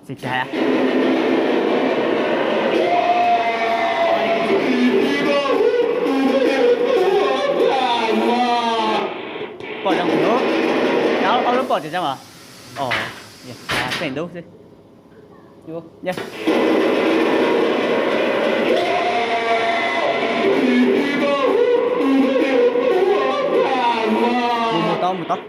Txiv cai. Pom zoo, ob lub pom tseem zoo os. Os, pem ntub xwb. Mus, mus tau, mus tau.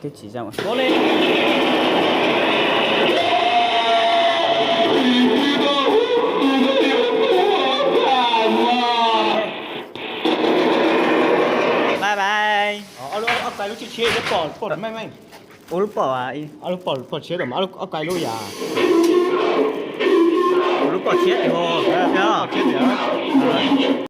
Twb tsis zoo. Bye bye. Ob lub, ob kais lub tshiab tshiab, pom, pom meej meej. Ua lub pom, ob lub pom, pom tshiab, ob kais lub yam. Ua lub pom tshiab tiag.